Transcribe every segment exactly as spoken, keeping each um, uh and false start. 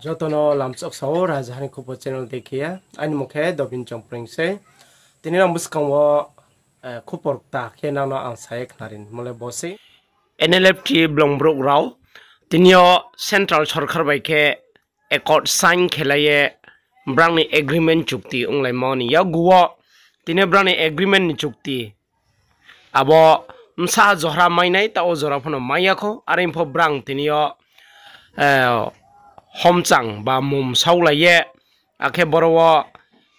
Joto no lamchok sao, Rajaha ni Khupor channel dei khe ya. Aini mung khe Dobin Chongpreng sei. Tini ang buskang wo, eh, khupor kta khe nang no ang sa ye khnari mo le bo sei. N L F T blong brouh rao tini yo central sorkar bai khe accord sign khe lai ye brang ni agreement chukti onglaimo ni yakgu wo tini brang ni agreement ni chukti abo bsa jora mai nai, taoh wo jora pho no mai ya khou, are pho brang tini yo, eh, homchang ba mum saulai ye, akhe boro wo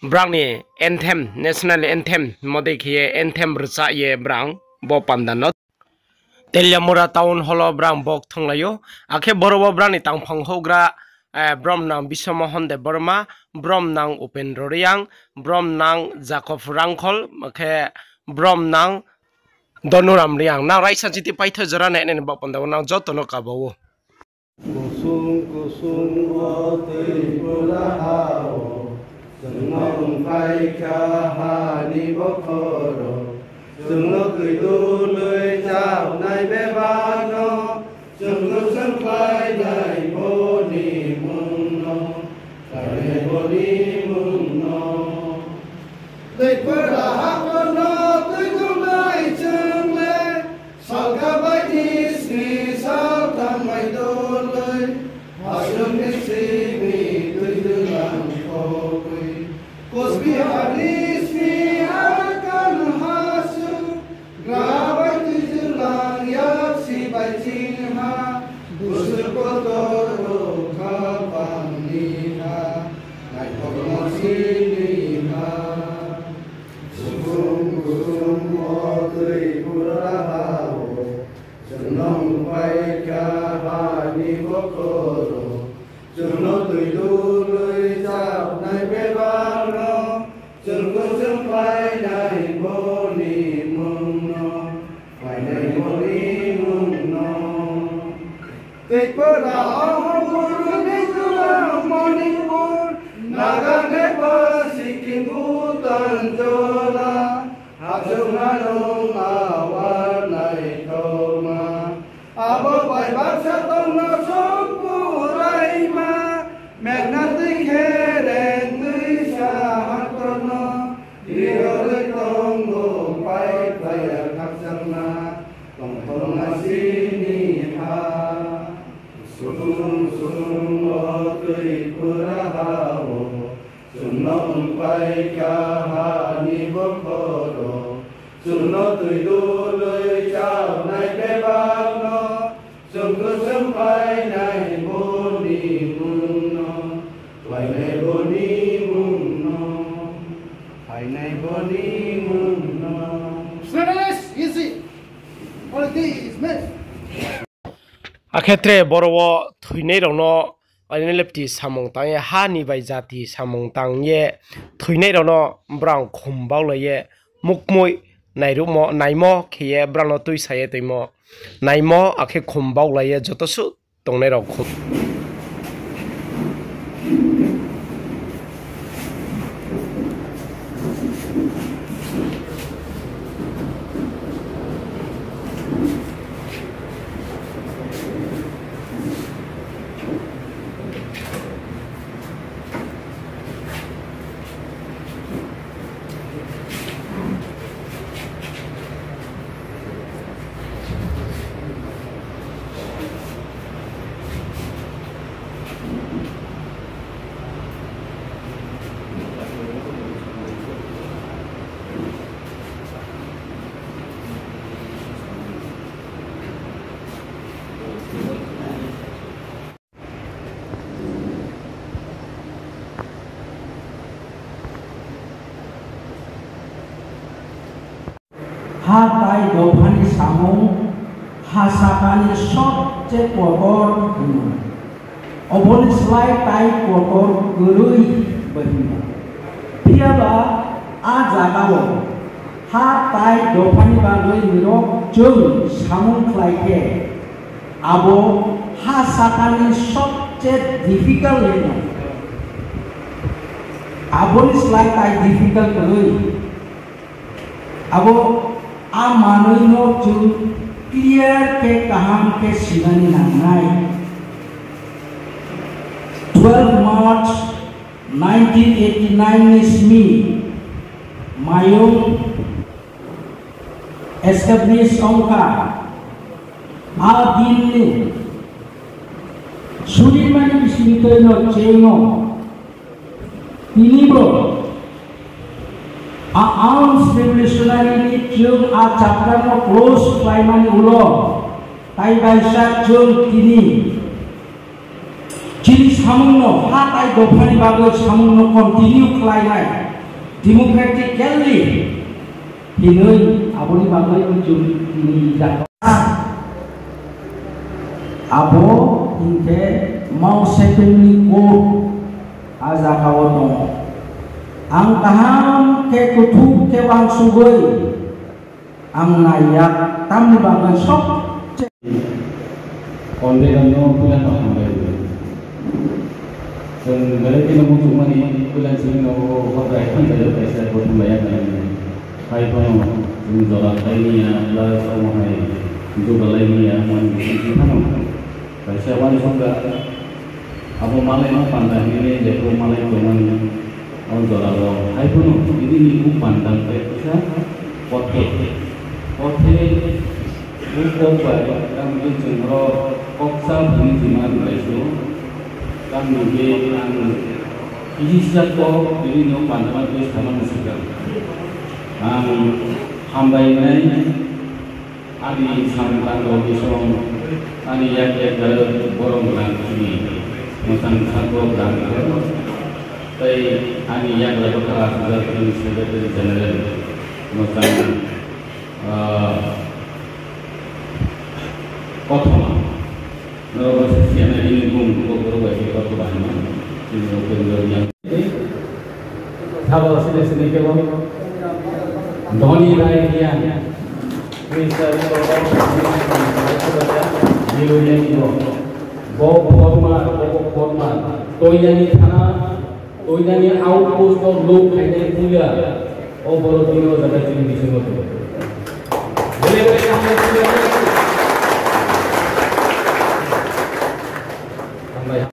brang ni anthem, national anthem, mo dei khe ye anthem rcha ye brang bo panda no Teliamura Town Hall wo brang bo kthunglai ou. Akhe boro wo brang ni tangphang houhgra, eh, bromnang Biswamohon Debbarma, bromnang Upendra Reang, bromnang Jacob Rangkhol, akhe bromnang Donuram Reang. Nang raisa chiti paitho jora nai nai ni bo panda wo nang joto no kaba ou. Kusung kusung o Tripura ha wo, chwng no ongpai kha ha ni bokhoro, chwng no twi dului chapnai bebak no, chwng no swngkhlainai bo ni mung no, khlainai bo ni mung no. Tripura ha no twi dungnai chwng le, salka bai ni sni saltham bai dului, aswk ni simi twi dwlang khogwi. Kusbihar ni sni Arakan ha su, gra bai twi dwlang yaksi bai ching ha, busur kotor rok kha bang ni ha, naithokma sini ha. Kusung kusung o Tripura ha wo, chwng no ongpai kha ha ni bokhoro, chwng no twi dului chapnai bebak no, chwng kusung phainai bo ni mung no, phainai bo ni mung no. Tripura, Mizoram, Manipur, Naga, Nepal, Sikkim, Bhutan, Jora, hachung harung awar naithoma. Abo bai baksa tongno sompuraima, mekna twi khe reng twi sa haktorno, riroi tongo pai phlaiya khakchangma, tongthokma sini ha. Kusung kusung o Tripura ha wo, chwng no ongpai kha ha ni bokhoro, chwng no twi dului chapnai bebak no, chwng kusung phainai bo ni mung no, phainai bo ni mung no, phainai bo ni mung no. Finish! Easy! Quality is missed. Akhe tre boro wo thoinai rao no N L F T samung tang ye, ha ni bai jati samung tang ye thoinai rao no brang khum baulai ye mukmui nairuhmo, naimo khe ye brang no tuisa ye toimo, naimo akhe khum baulai ye joto suh tongnai rao khum. Ha tai dopha ni samung ha saka ni sobche kotor hwnwi. Oboni slái tai kotor kwrwi bai hwnwi. Phiyaba a jagao ha tai dophani bagwi norok chwng samung khlai khe, abo ha sakani sobche difficult hwnwi. Aboni slái tai difficult kwrwi. Abo a manwi no chwng clear khe kaham khe sinani nangnai. Twelve March nineteen eighty nine ni simi Mayung establish ongkha. A din ni surimani bisingtoi no cheng no tini bo a arms revolutionary ni chung a chapter no close khlaimani ulo, tai baisa chung tini chini samung no ha tai dopha ni bagwi samung no continue khlainai democratically hinwi aboni bagwi chung tini jagao. Abo hinkhe Mao Zedong ni quote a jagao tongo. Ang kaham khe kuthuk khe wansugwi ang naiya tamni bagwi sok Convener no puila no hambai ri. Chwng belai kheno muchungmani puila chini nogo hobrai hambai ri kaisa kothom bai ya nai. Hai phano chwng jora khlai ni ya, plus omo hai jugalai ni ya, mani bising phano kaisa uansukha. Abo malai no panda hinwi jepho malai tongmani o jora o. Hai phano tini ni bu panda khe kisa kothe. Kothe bu kok bai, tamo khe chwng oro koksa bini jima bai su. Tamo khe ang kisa kok tini no panda khe sama ni swkang. Ang hambai nai. Ani samung tangwi bisong ani yak yak borok rang chini mwchang sako rang khe, tei ani yagra bwkha Rajpura ni Secretary General mwchang, ah, kothoma. Norok bo se siya nai bini bung buko borok bai se kothoma hinwi chini Upendra Reang. Sabo sini sini kebo Dhoni Rai Reang. Bo Khorma, bo Khorma. Toinani thana, toinani outpost o lok khainai puila. O borok tini o jaga chini bisingo tongo. Bele bele kaham khe